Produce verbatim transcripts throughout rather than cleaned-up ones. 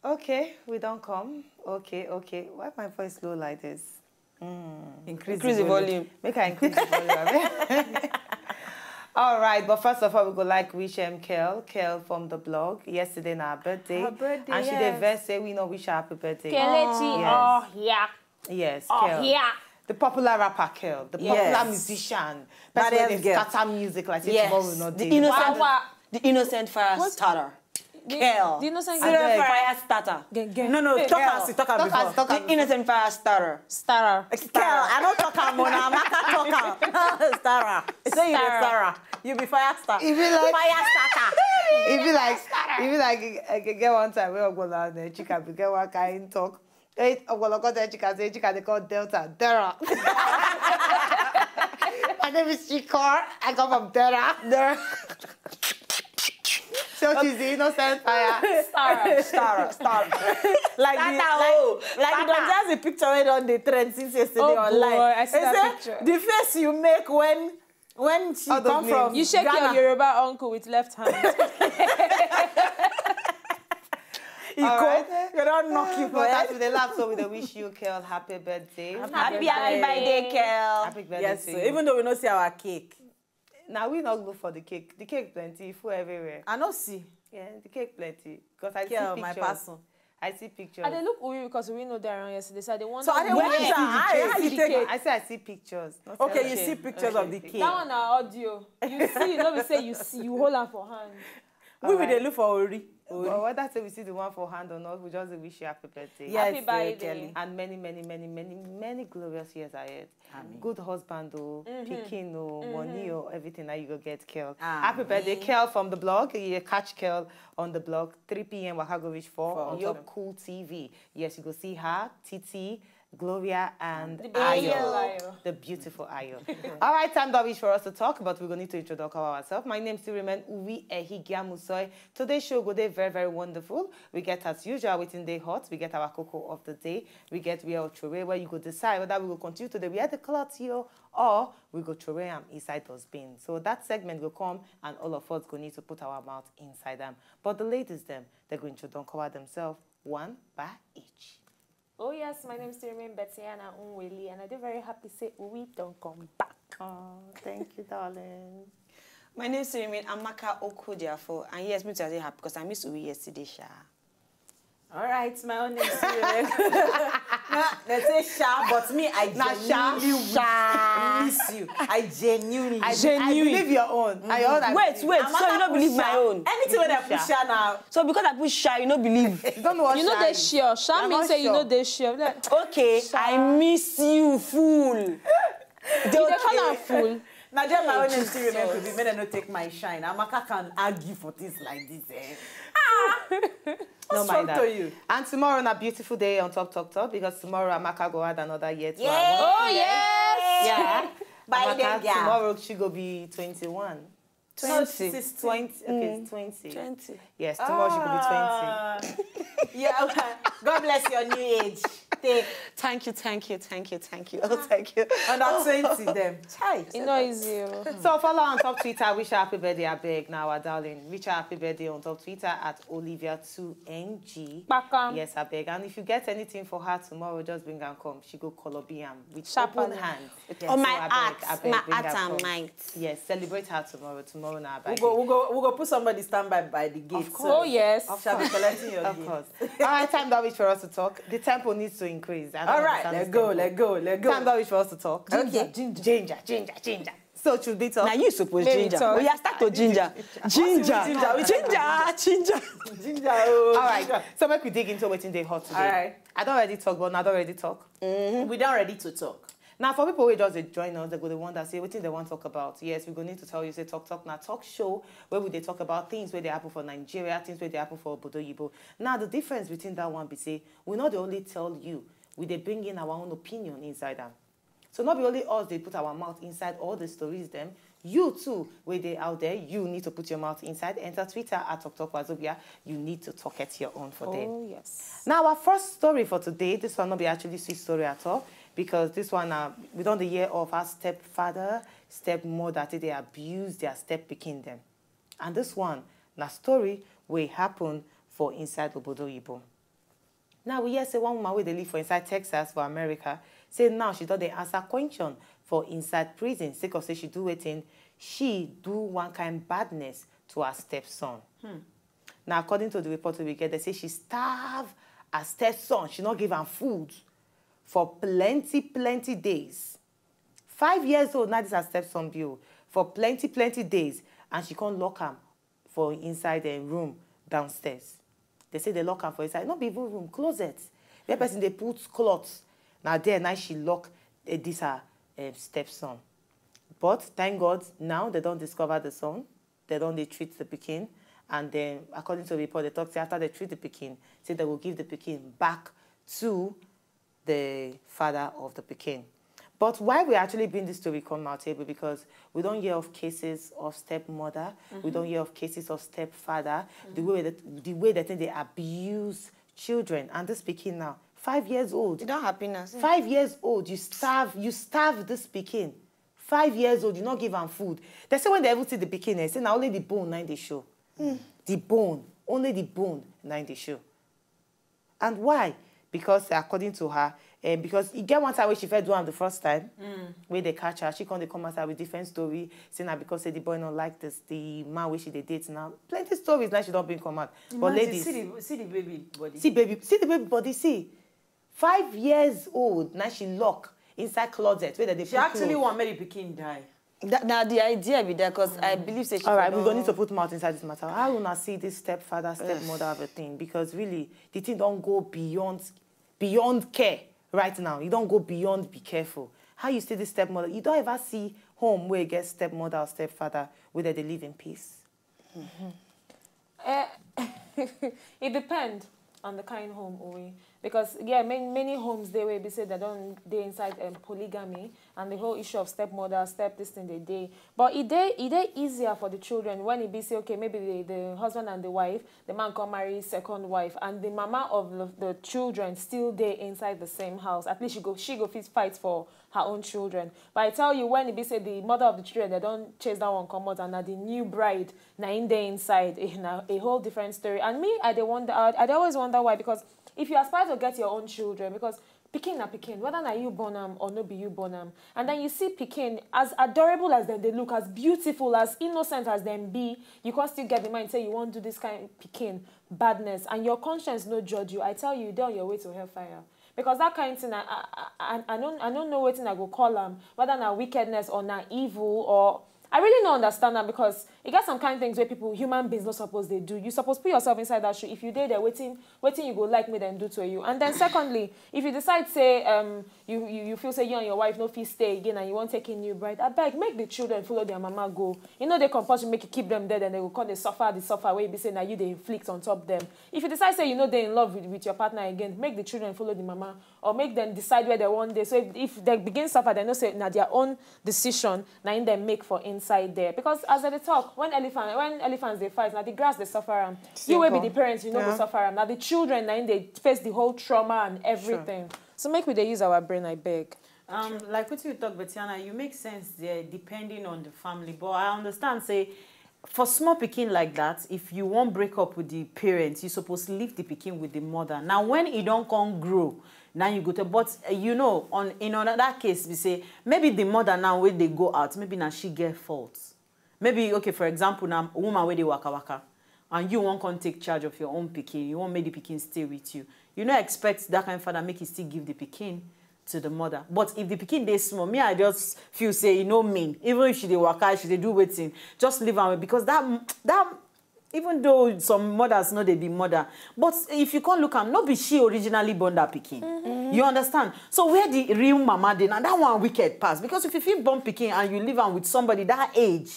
Okay, we don't come. Okay, okay. Why my voice low like this? Increase the volume. Make I increase the volume. Abeg. All right, but first of all, we go like wish um, Kel, Kel from the blog. Yesterday na her birthday. Her birthday, And she dey yes. Vex say we no wish her happy birthday. Kelechi, Yes. Oh, yeah. Yes, Oh, Kel. Yeah. The popular rapper Kel, the popular Yes. musician, That person wey is dey girl. scatter music like say Yes. Tomorrow no The dey. innocent, Wawa. the innocent fire starter. The, Kel. The innocent Serious Abeg. fire starter. Gang, gang. No, no, talk Kel. am, see, talk am Talk am, before. talk am The innocent fire starter. Starter. Kel, I don't talk am, Mona. Amaka talk am. Starter. Say you dey Starter. starter. You be fire starter. E be like- Fire starter. E be like, e be like, I get one time wey Ogbolo and uh, Chika be get one kind talk. Hey, Ogbolo come tell Chika say Chika dey call Delta Dera. My name is Chikor. I come from Dera. Dera. So she's the innocent fire. Starter. Starter, starter. Like the, Starter, like, oh, like you don't just the picture wey don dey trend since yesterday Oh, online. Boy, I see They that say picture. The face you make when when she All those come from names. You shake Ghana. Your Yoruba uncle with left hand. Iko, All right. They don't knock you for But as head. we dey laugh, so we dey wish you, Kel, happy birthday. Happy, happy birthday, Kel. Happy birthday Yes, to so you. Even though we no see our cake. Now we not look for the cake. The cake plenty, full everywhere. I no see. Yeah, the cake plenty. Because I see Kel, pictures. My person. I see pictures. I dey look Uri because we know they around yesterday, so I dey wonder. So I dey Where wonder. is the I cake? see Where is the cake. cake? I say I see pictures. Not Okay, say you okay. See pictures of the Okay. cake. That one na audio. You see, no be say you see, you hold am for hand. We will Alright. Dey look for Ori. Ori. But whether say we see the one for hand or not, we just wish you happy birthday. Yes, Happy birthday. Kelly. And many, many, many, many, many glorious years ahead. Amen. Good husband, oh, picking, oh, money, oh, everything that you go get, Kel. Amen. Happy birthday, Kel from the blog. You catch Kel on the blog, three p.m. Waka go reach four Four. on Yup. Top Cool T V. Yes, you go see her, Titi, Gloria, and The beautiful Ayo. Ayo. The beautiful Ayo. All right, time don't reach for us to talk, but we're going to need to introduce ourselves. My name still remain Uwi Ehigiamusoy. Today's show go dey very, very wonderful. We get, as usual, wetin dey hot. We get our cocoa of the day. We get where or throwaway, where you go decide whether we go continue to dey wear the cloth here or we go throw am inside dustbin. So that segment go come and all of us go need to put our mouth inside them. But the ladies them, they go introduce cover themselves one by each. Oh yes, my name is Remain Betiana Unweli, and I do very happy say we don't come back. Oh, thank you, darling. My name is Remain Amaka Okodiafo, and yes, me too, I dey happy because I miss Uri yesterday, sha. All right, my own name is Remain. No, they say sha, but me, I Na sha, genuinely sha. Miss you. I genuinely. I, I Genuine. Believe your own. I all that Wait, wait. So you don't believe my own. Anything when I put sha now. So because I put sha, you no believe. You don't know what You know sha they is. sure. Sha I'm mean not say you sure. Know they sure. Like, Okay, I miss you, fool. you dey call am fool. Now, Gemma, when you see Jesus. Remain to be, may they not take my shine. Amaka can argue for things like this, eh? No What's mind wrong that. To you? And tomorrow na beautiful day on Top Talk Talk because tomorrow Amaka go add another year to her Yeah. one. Oh yes. Yeah. By Amaka, then, yeah. Tomorrow she go be twenty-one. No, she's Twenty. Okay, it's twenty. Yes, tomorrow she go be twenty. Ah. Yeah, okay. God bless your new age. Take Thank you, thank you, thank you, thank you. Oh, thank you. Under twenty them. Chai. It's not easy. Oh. So follow on top Twitter. Wish her happy birthday, I beg. Now, our darling. Wish her happy birthday on top Twitter at Olivia two N G. Kpakam. Yes, I beg. And if you get anything for her tomorrow, just bring and come. She go Colombian with Sharp open and hands. On my So, I beg, heart, I beg, my bring heart and and come. Mind. Yes, celebrate her tomorrow. Tomorrow now, We go, we go, we go put somebody stand by by the gate. Of So course. Oh yes. Of Shall be course. Collecting your Of gift. Course. All right, time don't reach for us to talk. The tempo needs to increase. I don't All right, understand let's this go, tempo. Let's go, let's go. Time don't reach for us to talk. Okay. Ginger, ginger, ginger, ginger. So should we talk? Now you suppose Maybe ginger. talk. Oh, yeah, start to ginger. Ginger, Ginger. Ginger, ginger, ginger. Oh, All right. Ginger. So make we dig into wetin dey hot today. All right. I don't already talk, but I don't already talk. We don't ready to talk. Now, for people who just dey join us, they go dey wonder, say, wetin they want to talk about. Yes, we go need to tell you, say, Talk Talk na talk show where we dey talk about things where they happen for Nigeria, things where they happen for Obodo Yibo. Now, the difference between that one be say, we not dey only tell you, we dey bring in our own opinion inside them. So not be only us, they put our mouth inside all the stories them. You too, where they out there, you need to put your mouth inside. Enter Twitter at Talk Talk Wazobia. You need to talk it your own for them. Oh yes. Now, our first story for today, this one not be actually sweet story at all. Because this one, uh, we don dey hear of how stepfather, stepmother take dey abuse their step pikin dem. And this one na story wey happen for inside obodo oyibo. Now we hear say one woman wey dey live for inside Texas for America say now she don dey answer question for inside prison sake of say she do wetin, she do one kind badness to her stepson. Now, according to the report wey we get, they say she starve her stepson. She no give am food for plenty, plenty days. Five years old, now this her stepson be o, for plenty, plenty days, and she come lock am for inside a room downstairs. They say they lock am for inside, no be even room, closet, where person dey put cloth. Now there, now she lock, eh, this her, eh, stepson. But thank God, now they don discover the son, they don dey treat the pikin, and then, according to the report, they talk say after they treat the pikin, say they go give the pikin back to the father of the pikin. But why we actually bring this story come out table, because we don hear of cases of stepmother, we don hear of cases of stepfather, the way that, the way that they abuse children, and this pikin now, five years old. E don happen now. See? Five years old, you starve, you starve this pikin. Five years old, you no give am food. They say when they even see the pikin, they say na only the bone na im dey show. The bone, only the bone na im dey show. And why? Because according to her, um, because e get one time wey she first do am the first time, wey they catch her, she come dey come outside with different story, say na because say the boy no like this, the man wey she dey date now. Plenty stories now she don bring come out. But Imagine, ladies, see the, see the baby body. See baby, see the baby body, see. Five years old, now she lock inside closet where they She put actually clothes. Want make the pikin die. That, now the idea be there because I believe say she All right, for we go need to don- put mouth inside this matter. How una see this stepfather, stepmother of a thing? Because really, the thing don go beyond, beyond care right now. E don go beyond be careful. How you see this stepmother? You don ever see home where get stepmother or stepfather where they live in peace? Eh, it depend on the kind home, Uwe. Because yeah, many, many homes dey wey be say they don dey inside, um, polygamy, and the whole issue of stepmother, step this thing dey dey. But e dey, e dey easier for the children when e be say, okay, maybe the, the husband and the wife, the man come marry second wife, and the mama of the, the children still dey inside the same house. At least she go, she go fit fight for her own children. But I tell you, when e be say the mother of the children, they don chase that one comot, and na the new bride na im dey inside, eh, na a whole different story. And me, I dey wonder, I, I dey always wonder why, because if you aspire to get your own children, because pikin na pikin, whether na you born am or no be you born am, and then you see pikin, as adorable as dem dey look, as beautiful, as innocent as dem be, you come still get the mind say you wan do this kind pikin badness, and your conscience no judge you. I tell you, you dey on your way to hellfire. Because that kind thing, I, I, I, I, don't, I don't know wetin I go call am, whether na wickedness or na evil, or I really no understand am, because e get some kind things wey people, human beings, no suppose dey do. You suppose put yourself inside that shoe. If you dey there, wetin, wetin you go like make dem do to you? And then secondly, if you decide say, um, you, you, you feel say you and your wife no fit stay again and you wan take in new bride, abeg, make the children follow their mama go. E no dey compulsory make you keep them there, then they go come dey suffer the suffer wey be say na you dey inflict on top them. If you decide say you no dey in love with, with your partner again, make the children follow the mama, or make them decide where they wan dey. So if, if they begin suffer, they know say na their own decision na im dem make for inside there. Because as I dey talk, when elephant, when elephants dey fight, na the grass dey suffer am. You wey be the parents, you no go suffer am. Na the children na im dey face the whole trauma and everything. So make we dey use our brain, I beg. Um, like what you talk, Betiana, you make sense there depending on the family. But I understand say for small pikin like that, if you wan break up with the parents, you suppose leave the pikin with the mother. Now when e don come grow, now you go to. But uh, you know, on in another case, we say maybe the mother now wey dey go out, maybe na she get fault. Maybe, okay, for example, na woman wey dey waka waka, and you wan come take charge of your own pikin, you wan make the pikin stay with you. You no expect that kind father make he still give the pikin to the mother. But if the pikin dey small, me, I just feel say e no mean. Even if she dey waka, she dey do wetin, just leave am, because that, that, even though some mothers no dey be mother, but if you come look am, no be she originally born that pikin. You understand? So where the real mama dey? Now that one wicked pass, because if you fit born pikin and you leave am with somebody that age,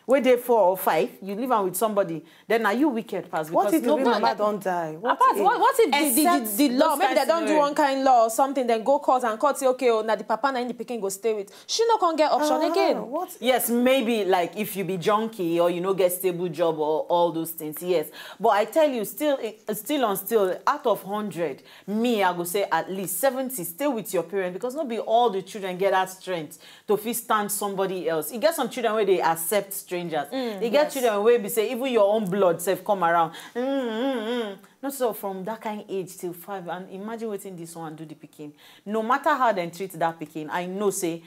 Wey dey four or five, you leave am with somebody, then na you wicked pass. What Because if the no real be mama like- don die? What Apart, if? what, what if the, the, the, Except the law, those maybe they kind don't do scenario. One kind law or something, then go court and court say, okay, oh, now the papa na him the pikin go stay with. She no can get option Ah, again. What? Yes, maybe like if you be junkie or you no get stable job or all those things, yes. But I tell you, still, still on still, out of hundred, me, I go say at least seventy stay with your parents, because not be all the children get that strength to fit stand somebody else. You get some children where they accept strangers. You get children where be say even your own blood self come around. Mm, mm, mm. Not so from that kind age till five, and imagine wetin this one do the pikin. No matter how dem treat that pikin, I know say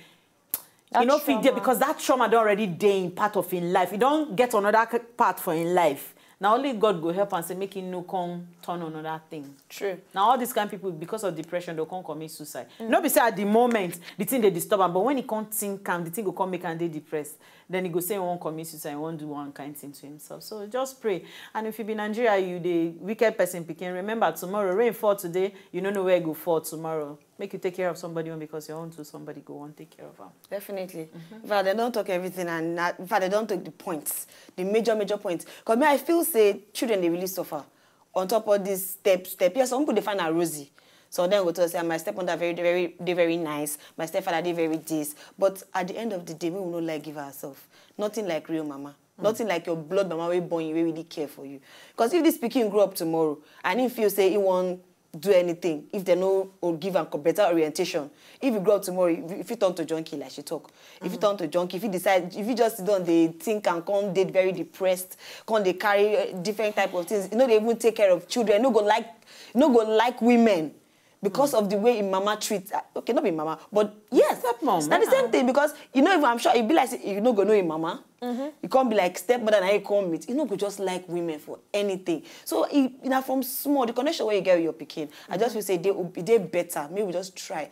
That e no fit dey, trauma. Because that trauma don already dey in part of im life. E don get another k- part for im life. Na only God go help am say make e no come turn another thing. True. Na all these kind people, because of depression, dem come commit suicide. No be say at the moment the thing dey disturb am, but when e come think am, the thing go come make am dey depressed. Then e go say e wan commit suicide, e wan do one kind thing to himself. So just pray. And if you be Nigeria, you the wicked person pikin, remember tomorrow, rain fall today, you no know where e go fall tomorrow. Make you take care of somebody own, because your own too, somebody go wan take care of am. Definitely. In fact, dem don talk everything, and na, in fact, dem don take the points, the major, major points. Because me, I feel say children dey really suffer on top of this step, step. Yes, some people dey find am rosy. So dem go tell say, "Ah, my stepmother very, very, dey very nice. My stepfather dey very this." But at the end of the day, we will not lie give ourselves. Nothing like real mama. Nothing like your blood mama wey born you, wey really care for you. Because if this pikin grow up tomorrow and he feel say he wan do anything, if dem no or give am co- better orientation, if he grow up tomorrow, if he turn to junkie like she talk, if he turn to junkie, if he decide, if he just sit down dey think and come dey very depressed, come dey carry uh, different type of things, you know, they even take care of children, no go like, no go like women because of the way him mama treat. Uh, okay, not be mama, but yes, Stepmom, na the yeah. Same thing, because you know, if I'm sure, e be like say you no go know him mama. You come be like stepmother, na you come meet. You no go just like women for anything. So e, na from small, the connection where you get with your pikin, I just will say they, they better. Maybe we just try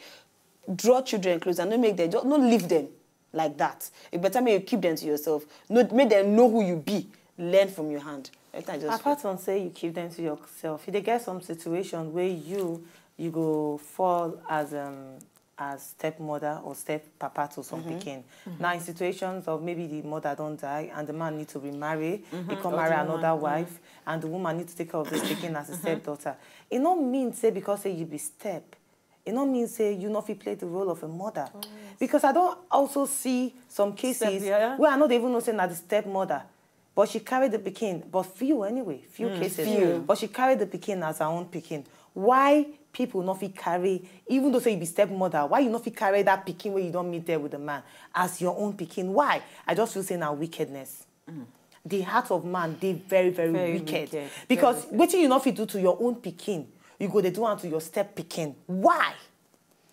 draw children close and no make them, just no leave them like that. It better make you keep them to yourself. No, make them know who you be. Learn from your hand. Let I just Apart from say you keep them to yourself, you dey get some situation where you you go fall as um as stepmother or step papa to some pikin. Now in situations of maybe the mother don die and the man need to remarry, he come Or marry the another woman, wife, and the woman need to take care of this pikin as a stepdaughter. E no mean say because say you be step, e no mean say you no fit play the role of a mother. Because I don also see some cases Step, yeah. Where I no dey even know say na the stepmother, but she carry the pikin, but few anyway, few cases. But she carry the pikin as her own pikin. Why people no fit carry, even though say you be stepmother, why you no fit carry that pikin wey you don meet there with the man as your own pikin? Why? I just feel say na wickedness. The heart of man dey very, very, Very wicked. wicked, Because very wetin you no fit do to your own pikin, you go dey do am to your step pikin. Why?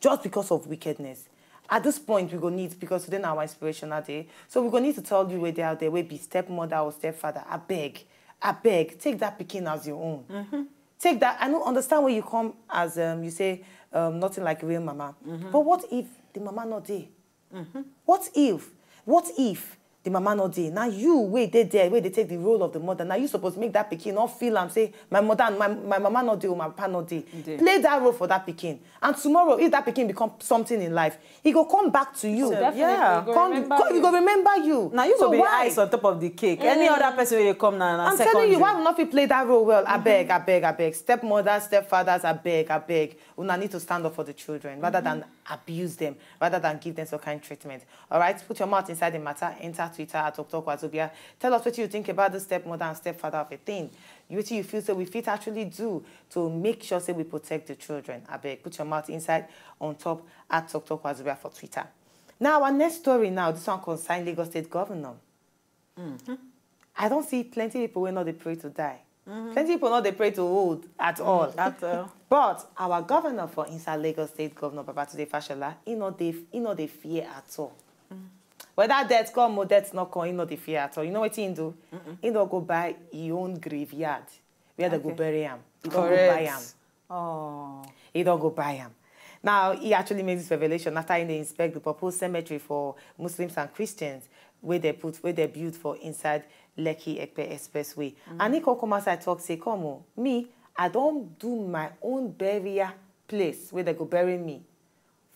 Just because of wickedness. At this point, we go need, because today na our inspirational day, so we go need to tell you wey dey out there, wey be stepmother or stepfather, abeg, abeg, take that pikin as your own. Take that. I no understand where you come as um, you say um, nothing like real mama. But what if the mama no dey? What if? What if the mama no dey? Now you wey dey there, wey dey take the role of the mother. Now you suppose make that pikin no feel am say my mother and my, my mama no dey, or my papa no dey. Dey. Play that role for that pikin. And tomorrow, if that pikin become something in life, he go come back to you. Definitely, Yeah. he go Come, remember come, he you. go remember you. Now you So go be why? Eyes on top of the cake. Any other person wey dey come now, na I'm secondary. Telling you, why we not fit play that role well? I beg, I beg, I beg. Stepmothers, stepfathers, I beg, I beg. Una need to stand up for the children rather than abuse them, rather than give them some kind treatment. All right, put your mouth inside the matter. Enter Twitter at Toktok Wazobia. Tell us what you think about the stepmother and stepfather of a thing. What you feel say we fit actually do to make sure say we protect the children. I beg, put your mouth inside on top at Toktok Wazobia for Twitter. Now our next story now, this one concern Lagos State Governor. I don't see plenty people wey no dey pray to die. Plenty people no dey pray to old at all. At all. But our governor for inside Lagos State, Governor Babatunde Fashola, he no dey he no dey fear at all. Whether death come or death no come, he no dey fear at all. You know wetin he do? He no go buy his own graveyard where they go Okay. Bury am. He don go buy am. Oh. He don go buy am. Now, he actually made this revelation after he dey inspect the proposed cemetery for Muslims and Christians wey they put, wey they built for inside Lekki Epe Expressway. And he come come outside talk say, come on, me, I don do my own burial place where they go bury me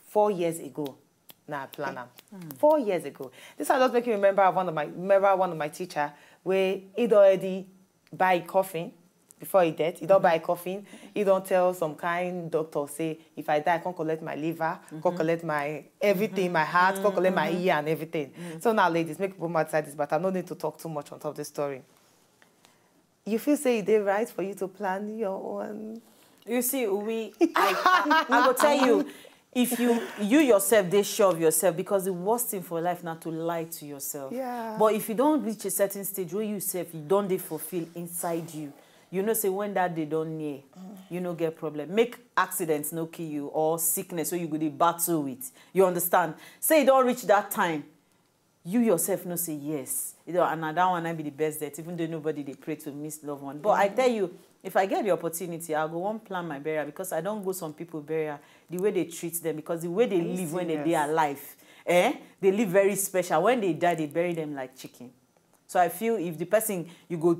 four years ago. Now I plan am. Four years ago. This I just make you remember one of my remember one of my teacher where he'd already buy coffin before he dead. He don't buy coffin. He don't tell some kind doctor say if I die, come collect my liver, come collect my everything, my heart, come collect my ear and everything. So now, ladies, make people mad side this, but I no need to talk too much on top of this story. You feel say e dey right for you to plan your own? You see, we, I, I, I go tell you, if you you yourself dey sure of yourself, because the worst thing for life na to lie to yourself. Yeah. But if you don't reach a certain stage where you self you don't dey fulfill inside you, you know say when that day don't near, you no get problem. Make accidents no kill you or sickness where you go dey battle with. You understand? Say you don't reach that time, you yourself know say yes. You know, and na that one I be the best death, even though nobody dey pray to miss loved one. But I tell you, if I get the opportunity, I go one plan my burial because I don't go some people burial, the way they treat them, because the way they live when they dey Serious? Alive, eh, they live very special. When they die, they bury them like chicken. So I feel if the person you go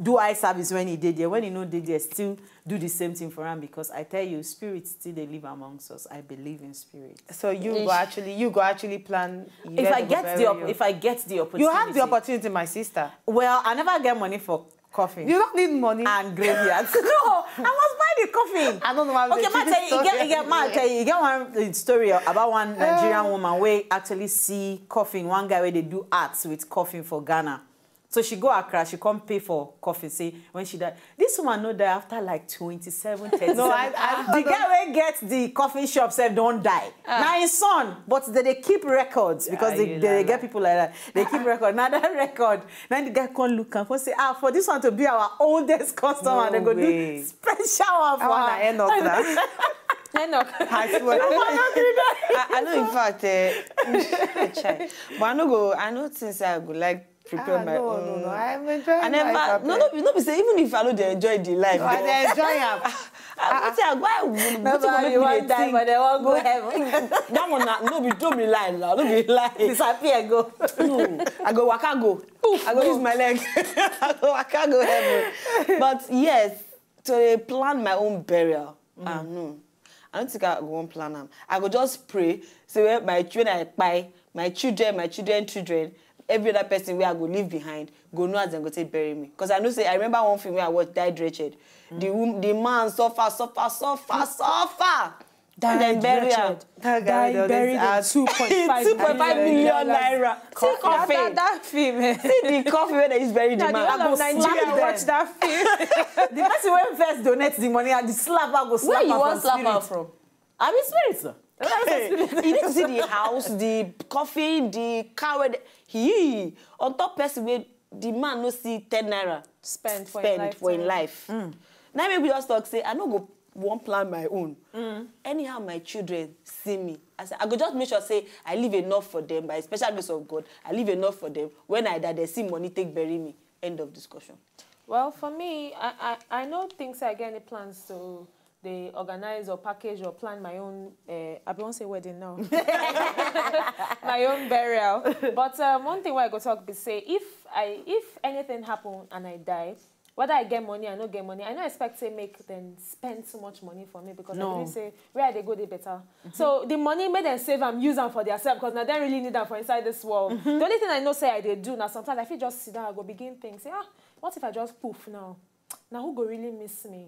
do eye service when he dey there, when he no dey there, still do the same thing for am, because I tell you, spirit still dey live amongst us. I believe in spirit. So you go actually you go actually plan. If I get the op- if I get the opportunity, You have the opportunity, my sister. Well, I never get money for coffin. You don't need money. And graveyard. No, I must buy the coffin. I don't know how Okay, they ma treat tell you, this get, get, ma tell you, get one uh, story about one Nigerian woman where actually see coffin, one guy where they do arts with coffin for Ghana. So she go Accra, she come pay for coffin. Say when she died, this woman no die after like twenty-seven, thirty-seven. No, I- I- the guy wey get the coffin shop sef don die. Na his son, but they dey keep records because Ah, they, you they lie, get people like that. They keep record. Now that record, now the guy come look and come say, ah, for this one to be our oldest customer, No they go way. do special one for I want her. to end up that. Enoch. I swear. I, I know, in fact, eh, chai. But I no go, I know things I go like prepare Ah, my no, own. no, no. I'm enjoying I never, life. no, Abeg. no, be- no, be say even if I know they enjoy the life, No, I dey enjoy am. I, I, I, why would Nobody people wan make die, me but dey they wan go heaven. That one, na, no be, no be lie, no, no be lie. Disappear go. No, I go waka go. Poof, I go use my leg. I go waka go heaven. But yes, to dey plan my own burial. Ah, no. I don't think I go wan plan am. I go just pray. Say when my when I kpai, my children, my children, children, every other person where I go leave behind, go know as dem go take bury me. Because I know say I remember one film where I watched Died Wretched. The wom- the man suffer, suffer, suffer, suffer. And then bury am. That guy with all these ads. Two point five million naira. See That, coffin. that, that film. Eh. See the coffin where they use bury the Na the man. whole of Nigeria watch that film. The person wey first donate the money and the slap I go slap Where you am wan from slap spirit. Her from? I be spirit. You need to see the house, the coffin, the car. Where the, he on top person where the man no see ten naira Spend for spend life. for him life. Now maybe just talk say I no go one plan my own. Anyhow, my children see me. I say I go just make sure say I leave enough for them by special grace of God. I leave enough for them. When I die, they see money take bury me. End of discussion. Well, for me, I, I, I no think say I get any plans to dey organize or package or plan my own. Uh, I be wan say wedding now. My own burial. But um, one thing wey I go talk be say if I if anything happen and I die, whether I get money, I no get money, I no expect say make them spend too much money for me because I No. believe say where I dey go dey better. So the money make them save am, use am for theirself because na dem really need am for inside this world. The only thing I know say I dey do na sometimes I fit just sit down, I go begin think say ah, what if I just poof now? Na who go really miss me?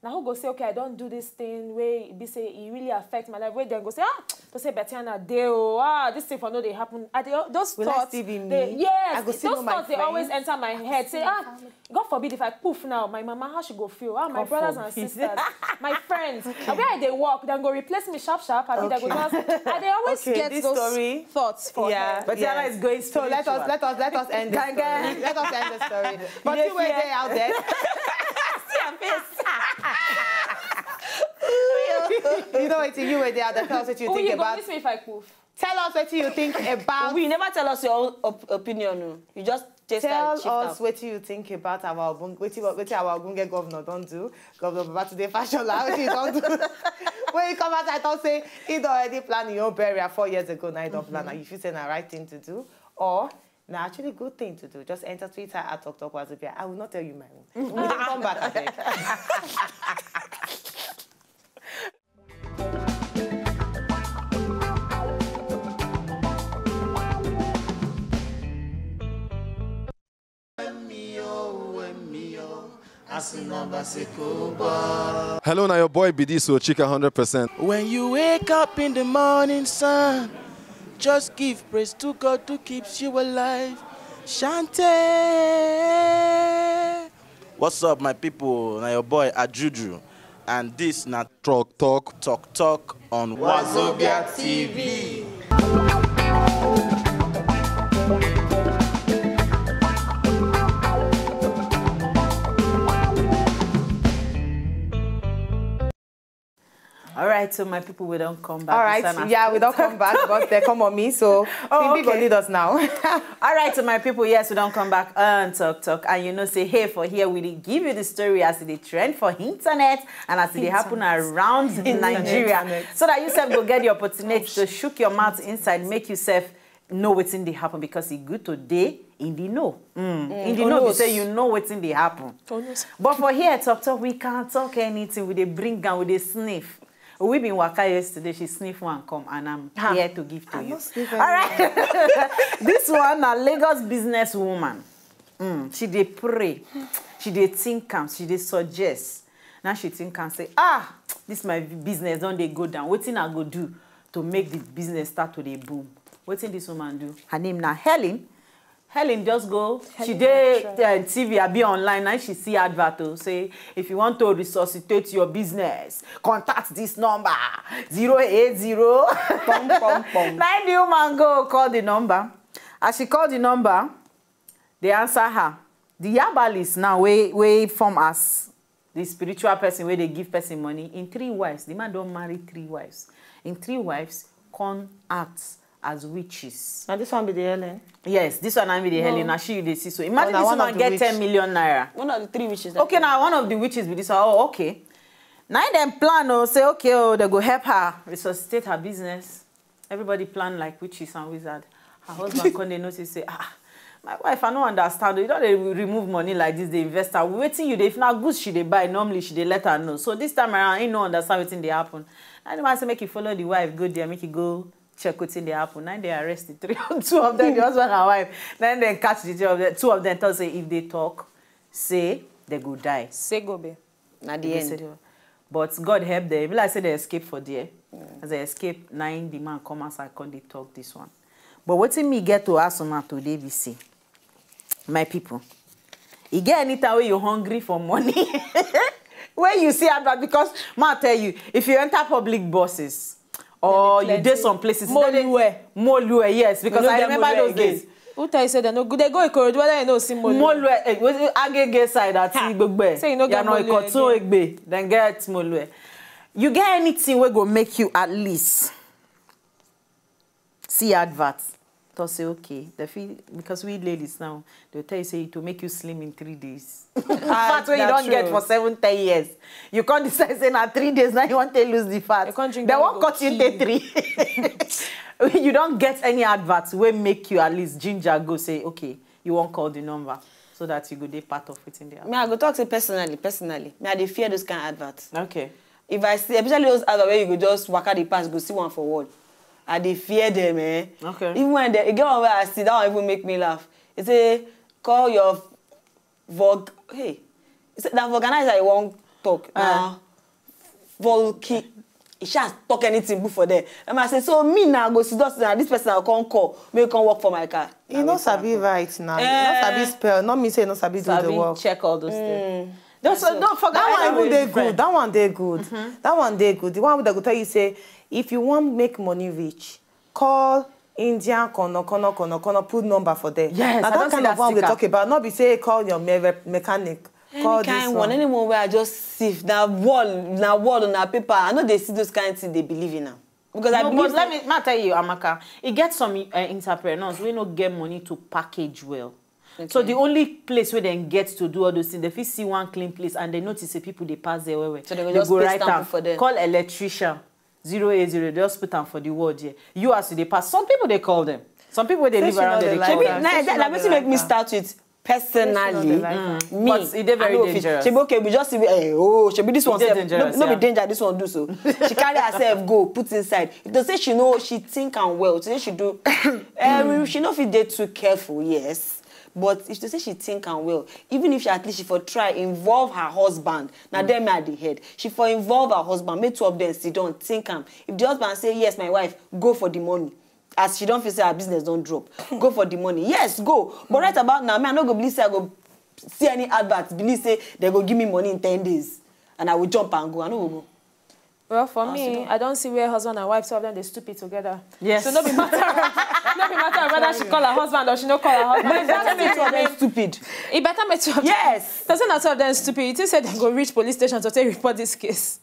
Na who go say okay, I don do this thing wey e be say e really affect my life? Wey dem go say ah, to say Betiana dey o, ah, this thing for no dey happen. I dey those Will I thoughts. Still be Dey, me? yes, I go still those know my thoughts dey always friends? Enter my head. Say ah, God forbid if I poof now, my mama how she go feel? Ah, my God brothers and forbid. Sisters, my friends, and where I dey work, dem go replace me sharp sharp. Abi dem go Okay. just. I dey always Okay, get this those story- thoughts for Yeah. head. But Yes. Tiana is going So let us spiritual. let us let us end this Gang, gang. story. Let us end the story. But dey you were fear? There out there. See her face. You know what you were there out there. Tell us what you Who think you go about. Miss me if I poof? Tell us what you think about. We never tell us your own op- opinion. No. You just just Tell like, shift us am. What you think about our Obung, what, you, what our Obunge governor don't do. Governor Babatude Fashola, what you don't do. When you come out, I don't say he don already plan your own burial four years ago. Now he don't plan. Now you feel say na right thing to do, or na actually good thing to do. Just enter Twitter at Talk Talk Wazobia. I will not tell you my own. We dey come back, abeg. Hello, now your boy B D so Chika hundred percent. When you wake up in the morning, sun, just give praise to God who keeps you alive. Shante. What's up, my people? Now your boy Ajuju, and this na Talk Talk. Talk Talk on Wazobia T V. All right, so my people, we don't come back. All right, yeah, we don't come back, but they come on me, so oh, okay. Go lead us now. All right, so my people, yes, we don't come back on Talk Talk, and you know, say hey for here, we give you the story as it trend for internet and as it happen around Nigeria, so that you self go get the opportunity to shook your mouth inside, make yourself know wetin dey happen because e good to dey in the know. Mm. In the know be say you know wetin dey happen. But for here, Talk Talk, we can't talk anything. We dey bring am, we dey sniff. We been waka yesterday, she sniff one come and I'm here to give to you. All right. This one na Lagos business woman. Mm, she dey pray, she dey think am, she dey suggest. Now she think am say, ah, this my business don dey go down. Wetin I go do to make the business start to dey boom? Wetin this woman do? Her name na Helen. Helen just go, she dey uh, T V, I be online, now she see advert to say, if you want to resuscitate your business, contact this number, zero eight zero. Pom, pom, pom. Now the woman go call the number. As she call the number, they answer her. The herbalist now, wey wey form as the spiritual person wey dey give person money, in three wives, the man don marry three wives. In three wives, come act as witches. Now this one be the Helen? Yes, this one na be the Helen. Na she you dey see so. Imagine this woman get ten million naira. One of the three witches. Okay, now one of the witches be this one. Oh, okay. Now dem plan oh, say okay oh, they go help her resuscitate her business. Everybody plan like witches and wizards. Her husband come dey notice say, ah, my wife, I no understand. You don dey remove money like this, dey invest her. Wetin you dey, if na goods she dey buy, normally she dey let her know. So this time around, he no understand wetin dey happen. Na the man say make he follow the wife go there, make he go check wetin dey happen. Na they arrest the three, two of them, the husband and wife. Then they catch the two of them. Two of them tell say if they talk, say they go die. Say go be. Na the end. But God help them. E be like say they escape for there. As they escape, na im the man come outside, come dey talk this one. But wetin me get to ask una today be say, my people, e get anytime wey you hungry for money, wey you see advert, because ma tell you, if you enter public buses or you dey some places, molue, molue, yes, because I remember those days. Who tell you say they no go? They go Ikorodu, whether you know see molue. Molue, eh, Agege side at Igbogbo. Say you no get molue. Ikotun Egbe, then get molue. You get anything wey go make you at least see advert? To say okay, the fee, because we ladies now, they'll tell you say to make you slim in three days. Fat wey you don get for seven, ten years. You can't decide say na three days now you want to lose the fat. They won't cut you take three. You don't get any advert wey make you at least ginger go say okay, you won't call the number so that you go dey part of wetin dey happen. Me, I go talk say personally, personally. Me, I dey fear those kind of adverts. Okay. If I see, especially those adverts where you go just waka the pass, go see one for wall. I dey fear them, eh? Okay. Even when they, e get one where I see, that one even make me laugh. E say, call your vog, hey. E say, that vulgarizer you wan talk. Now, volki. E sha talk anything good for there. And I say, so me now go sit down, this person I come call, make come work for my car. E no sabi write now. E no sabi spell. No mean say e no sabi do the work. Check all those things. No, so don't forget. That one even dey good. That one dey good. That one dey good. The one that go tell you say, if you wan make money reach, call Indian kono kono kono kono, put number for there. Yes, na that kind of one we talk about. No be say call your me- mechanic. Call this one. Anyone where I just see na wall, na wall, na paper. I know they see those kind of things they believe in now. Because I no, believe but let me, ma tell you, Amaka, e get some uh, entrepreneurs wey no get money to package well. Okay. So the only place where they get to do all those things, they fit see one clean place and they notice say people dey pass there well well. So they go just go write am for them. Call electrician, zero eight zero, just put am for the wall there. You as you dey pass, some people dey call them. Some people wey dey live around there, dey call them. Shebi na that, na wetin make me start with personally. Me, but e dey very dangerous. Shebi okay, we just see, eh, oh, shebi this one sef, no be danger this one do so. She carry herself go put inside. If to say she know, she think am well, to say she do, eh, she no fit dey too careful, yes. But if to say she think am well, even if she at least she for try involve her husband, na there me I dey head. She for involve her husband, make two of them sit down, think am. If the husband say, "Yes, my wife, go for the money," as she don feel say her business don drop, go for the money. Yes, go. But right about now, me, I no go believe say I go see any advert, believe say they go give me money in ten days, and I will jump and go. I no go go. Well, for me, I don't see where husband and wife, two of them, they stupid together. Yes. So no be matter of, no be matter of whether she call her husband or she no call her husband. But it better make two of them stupid. It better make two of them. Yes. Doesn't matter of them stupid. You think say they go reach police station to take report this case.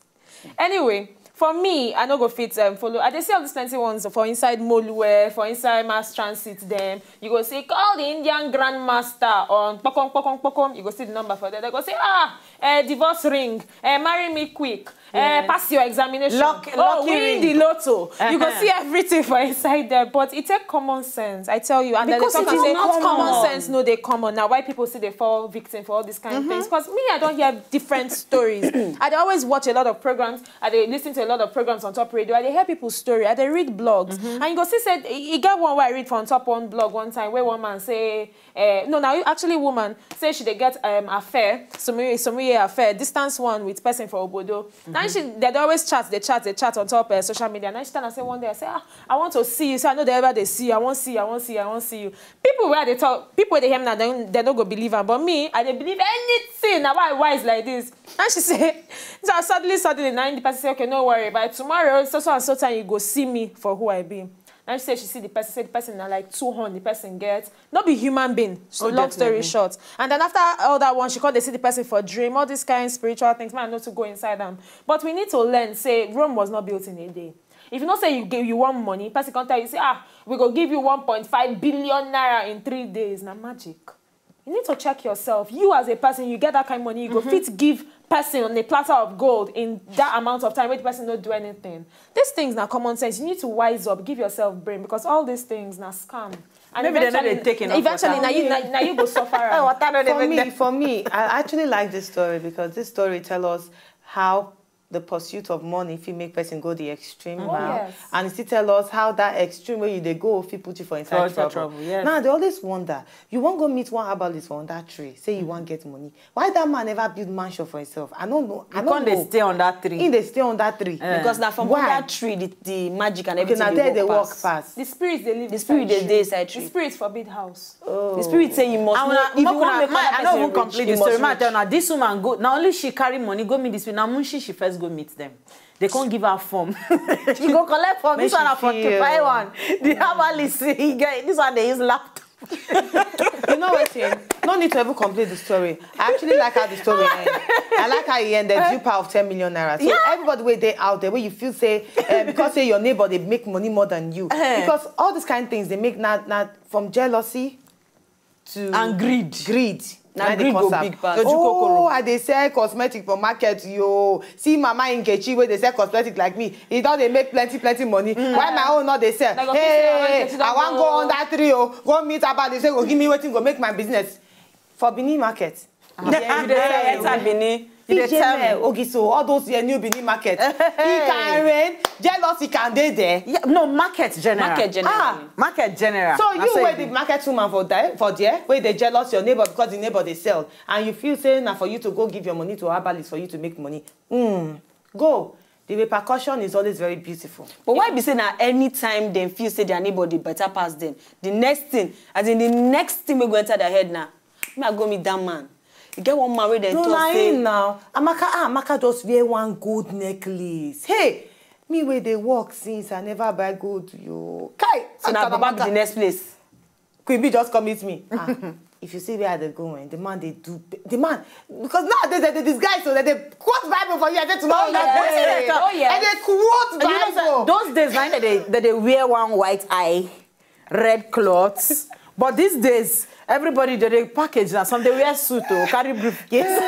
Anyway, for me, I no go fit um, follow. I dey see all these plenty ones for inside Molue, for inside mass transit them. You go see, "Call the Indian grandmaster on pokom, pokom, pokom." You go see the number for there. They go say, "Ah, uh, divorce ring, uh, marry me quick, uh, pass your examination, luck, oh, lucky win ring. The lotto." You go see everything for inside there, but it take common sense, I tell you. And because it is not common. Common sense no dey common. Now why people see they fall victim for all these kind of things? Because me, I don't hear different stories. I dey always watch a lot of programs. I dey listen to a lot of programs on top radio. I dey hear people's story. I dey read blogs. And you go see say, e e get one wey I read from top one blog one time where one man say, uh, no, now actually woman say she dey get um, affair, some year, some year affair, distance one with person for Obodo. Now she, they dey always chat, they chat, they chat on top uh, social media. Now she tell am say one day, I say, "Ah, I want to see you." So I know they ever they see you. "I want see you, I want see you, I want see you." People where they talk, people where they hear me now, they, they no go believe am. But me, I dey believe anything. Now why I wise like this? And she say, so suddenly, suddenly, now the person say, "Okay, no worry. By tomorrow, so so and so time, you go see me for who I be." Now she say she see the person, say the person na like two hundred, the person get. No be human being. So long story short. And then after all that one, she called, they see the person for dream, all these kind of spiritual things. Man, not to go inside them. But we need to learn, say Rome was not built in a day. If you know say you give you one money, person can tell you, say, "Ah, we go give you one point five billion naira in three days." Na magic. You need to check yourself. You as a person, you get that kind of money, you go fit give person on a platter of gold in that amount of time where the person no do anything. These things na common sense. You need to wise up, give yourself brain, because all these things na scam. And maybe they're not eventually, taking up eventually, water. Now you, now, now you go suffer. Water no dey. For make me, them. For me, I actually like this story because this story tell us how the pursuit of money fit make person go the extreme. Oh, mile. Yes. And it still tell us how that extreme way you dey go fit put you for inside trouble. Trouble, yes. Now, I dey always wonder, you wan go meet one herbalist for under tree, say you wan get money. Why that man never build mansion for himself? I don't know. I don't know. He dey stay on that tree. He dey stay on that tree. Eh. Because now from under tree, the, the magic and everything dey work pass. The spirit dey live inside tree. The spirit dey dey inside tree. The spirit forbid house. Oh. The spirit say you must know. If you wan make other person rich, you must rich. This woman go. Now only she carry money, go meet this. Now Munshi, she first go meet them. They can't give her form. She go collect form. This one na forty-five one. The herbalist, he get, this one they use laptop. You know what, Shane? No need to even complete the story. I actually like how the story ended. I like how he ended. You power of ten million naira. So everybody wey dey out there, where you feel say, eh, because say your neighbor they make money more than you. Because all these kind of things they make not, not from jealousy to and greed. Greed. Na greed go big pass. Oh, I dey sell cosmetic for market, yo. See Mama Nkechi wey dey sell cosmetic like me. He don dey make plenty, plenty money. Why my own no dey sell? Hey, I wan go on that tree, oh. Go meet about, they say, go give me wetin go make my business. For Benin market. Yeah, you dey enter Benin. You dey tell me. Ogiso, all those here, new Benin market. He can rain, jealousy can dey there. Yeah, no, market general. Market general. Ah, market general. So you wey the market woman for there, for there, wey dey jealous your neighbor because the neighbor dey sell, and you feel say na for you to go give your money to herbalist for you to make money. Hmm. Go. The repercussion is always very beautiful. But why be say na anytime dem feel say their neighbor dey better pass them, the next thing, as in the next thing wey go enter their head na, "Me, I go meet that man." E get one man wey dem talk say. No, na him now. Amaka, ah, Amaka just wear one gold necklace. Hey, me wey dey work since, I never buy gold, yo. Kai. So na Baba be the next place. Queen B just come meet me. Ah, if you see where I dey go, eh, the man dey do, the man, because nowadays they dey disguise, so they dey quote Bible for you. I say tomorrow. Oh, yes. Oh, yes. And they quote Bible. Those days, man, they, they, they wear one white eye, red clothes. But these days, everybody they, they package now. Some they wear suit or carry briefcase.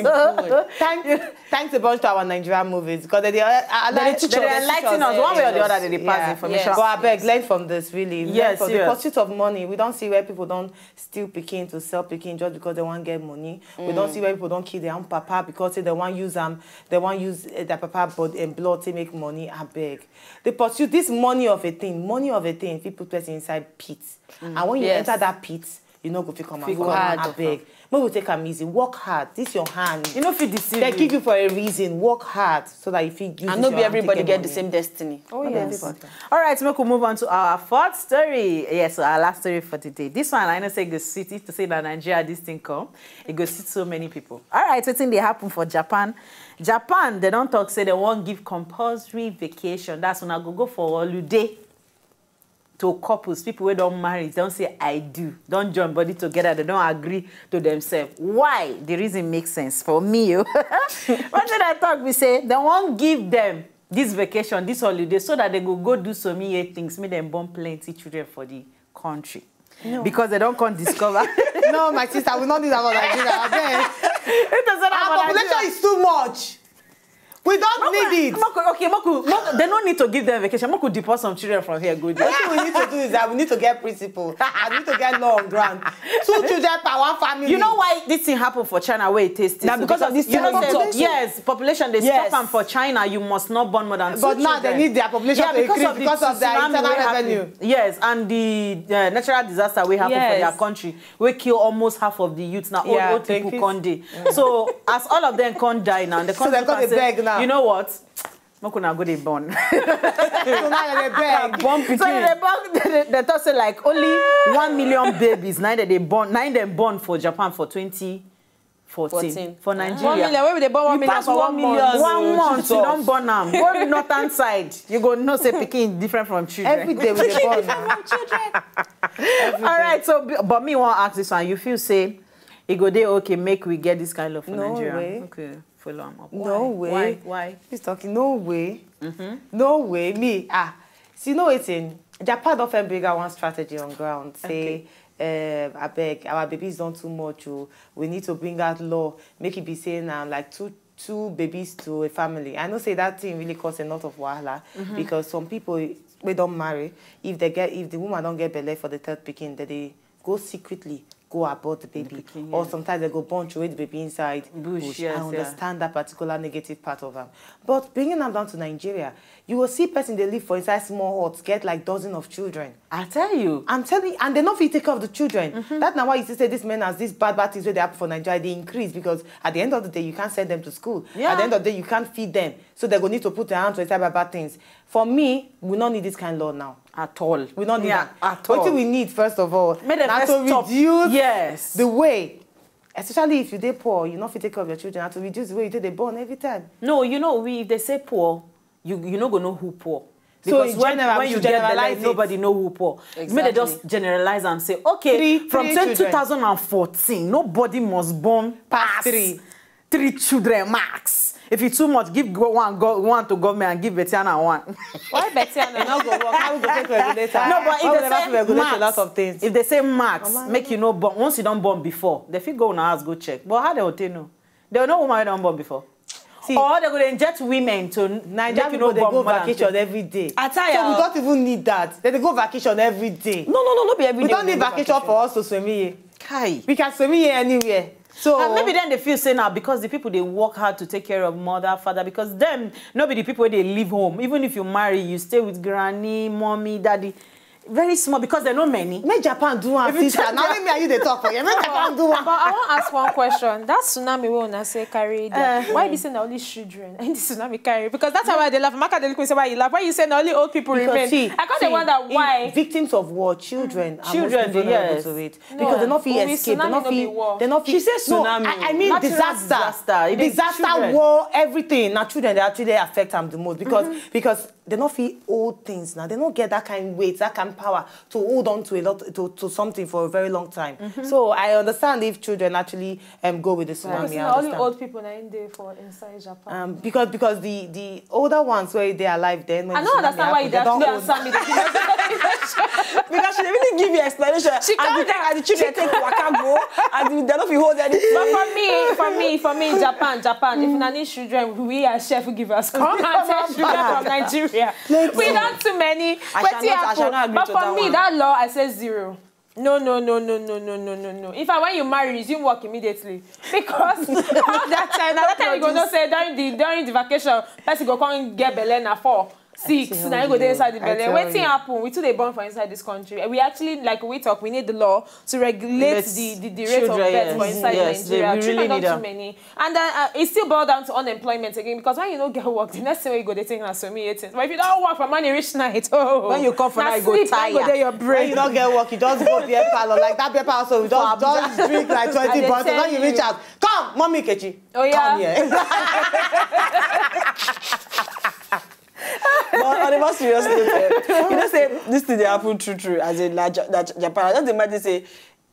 So, thank you. Thanks a bunch to our Nigerian movies because they, they, uh, they, they enlighten us one way or the other. They pass information. But I beg, learn from this, really. Learn from the pursuit of money. We don't see where people don't steal picking to sell picking just because they want get money. We don't see where people don't kill their own papa because say they want use um they want use uh, their papa blood and blood to make money. I beg. They pursue this money of a thing, money of a thing. If you put person inside pit, and when you enter that pit, You no go fit come out Fit for come am. out of Abeg, make we take am easy. Work hard. This your hand. You no fit deceive They you. give you for a reason. Work hard so that you fit use And this no your be hand everybody take get money. The same destiny. Oh, Not yes. everybody. All right, make we move on to our fourth story. Yes, so our last story for today. This one, I know say go sweet. If to say that Nigeria, this thing come, it go sweet so many people. All right, wetin dey happen for Japan? Japan, they don't talk say they won't give compulsory vacation. That's when I go go for holiday to couples, people wey don marry, don say I do, don join body together, they don agree to themselves. Why? The reason makes sense for me. Oh. Wetin I talk be say they wan give them this vacation, this holiday, so that they go go do some year things, make them born plenty children for the country. Because they don't come discover. No, my sister, we not need that for Nigeria. Abeg. It doesn't Our population is too much. We don't need it. Make we- okay, make we- make- they don't need to give them vacation. Make we deport some children from here, go there. What we need to do is that we need to get principle. And we need to get law on ground. Two children per one family. You know why this thing happened for China where it takes Na because of this you know thing say- population. Yes, population they Yes. stop am for China. You must not born more than two But now they children. need their population Yeah, to increase because of the, because of their tsunami internal wey happen. revenue. Yes, and the uh, natural disaster we happen for Yes. their country. We kill almost half of the youth now. Old Yeah, old people thank you. Conde. So as all of them can't die now, the So country they come can dey say, beg now. You know what? Make una go dey born. So now they beg. Born So they, pikin. born, they, they talk say like only one million babies now that they born, now them born for Japan for twenty fourteen. Fourteen. For Nigeria. One million. Where we dey born one You million pass for one one million month? One month, you Jesus. Don't born am. Go northern side. You go know say pikin different from children. Every day we dey born now. All right, so b- but me want ask this one. You feel say it go dey okay make we get this kind of for No Nigeria? way. Okay, follow am up. No Why? way. Why? Why? He's talking. No way. No way. Me ah. See, no waiting. Japan don first bring out one strategy on ground. Say, um, I beg, our babies don't too much. Oh. We need to bring out law. Make it be saying um, like two two babies to a family. I know say that thing really cause a lot of wahala because some people wey don marry, if they get if the woman don get belle for the third pikin, then they go secretly go abort the baby, pikin, or yeah. Sometimes they go born throw the baby inside Bush, bush. Yes, I yeah. Understand that particular negative part of am, but bringing am down to Nigeria, you go see person dey live for inside small hut, get like dozen of children. I tell you. I'm telling you, and they no fit take care of the children. That's now why you see say this men as these bad bad things wey dey happen for Nigeria dey increase because at the end of the day you can't send them to school. Yeah. At the end of the day you can't feed them, so they go need to put their hands for inside bad bad things. For me, we no need this kind law now. At all. We no need Yeah, am. at all. Wetin we need first of all, Make them na first to stop. Reduce Yes. The way, especially if you dey poor, you no fit take care of your children. Na to reduce the way you take dey born every time. No, you know, we if they say poor, you you no go know who poor. So Because in when, general, when we you should get generalize belle, it. Nobody know who poor. Make they just Exactly. Generalize and say, okay, Three- from three say children. two thousand and fourteen, nobody must born Pass past three. Three children max. If you too much, give go one go one to government and give Betiana one. Why Betiana no go work? How we go take regulate am? No, but if Why they we never say fit regulate a max, lot of things? If they say max, make you no born. Once you don't born before, they fit go on house go check. But how they will take no? They will know woman don't born before. See, Or they go dey inject women to Nigeria make you people no dey born go more than vacation two. Every day. I tell So we you. Don't even need that. They dey go vacation every day. No, no, no, no be every We day don't need go vacation for us to swim here. Kai. We can swim here anywhere. So And maybe then they feel say now because the people they work hard to take care of mother, father, because them no be the people they leave home. Even if you marry, you stay with granny, mommy, daddy. Very small because they know many. Make Japan do am, If you sister. check Now their- let me and you dey talk for here. Make Japan do But am. I wan ask one question. That tsunami wey una say carry down, why be say na only children and the tsunami carry? Because that's why I dey laugh. Maka dey look me say why you laugh. Why you say na only old people Because remain? see, I come dey see, wonder in why. Victims of war, children are Children, mostly vulnerable yes. To it No. because they no fit Omi, escape. They tsunami no no be fit. war. They no fit. She say No, tsunami. I, I mean Natural disaster. Disaster. It is Disaster, children. War, everything. Now children they actually affect them the most because because they no fit hold things now. They don't get that kind of weight, that kind of power to hold on to a lot to, to something for a very long time. So I understand if children actually um go with the tsunami. Because I na only understand. Old people na in dey for inside Japan. Um, because because the the older ones where they are alive then when I the don't tsunami understand why you happen, dey they ask don't me hold- answer me. Because she dey really give you explanation. She And the can't- time and the children take waka go, and the, they no fit hold anything. But for me, for me, for me, Japan, Japan. If una need children, we are chef givers. Come and take children from Nigeria. We don't too many. I shall Wetin not- I shall happen? not agree But to for that me, one. That law, I say zero. No, no, no, no, no, no, no, no, no. In fact, when you marry, resume work immediately because all that time, that time you go know say during the during the vacation, person go come get belle na four. six, na you go dey inside the belle. Wetin happen? We too dey born for inside this country. We actually, like we talk, we need the law to regulate the the the rate of birth for inside Nigeria. Children don too many. And then uh, it still boil down to unemployment again, because when you no get work, the next thing wey you go dey think na so many things. But if you don work from morning reach night, oh, when you come for night, you go tire. Go dey your brain. When you no get work, you just go beer parlor, like that beer parlor, so you just just drink like twenty bottles. When you reach out, come, mommy Kechi. Oh yeah. Come here. But on a more serious note, eh, you know say this thing dey happen true true as in na Ja- na Ja- Japan. I just imagine say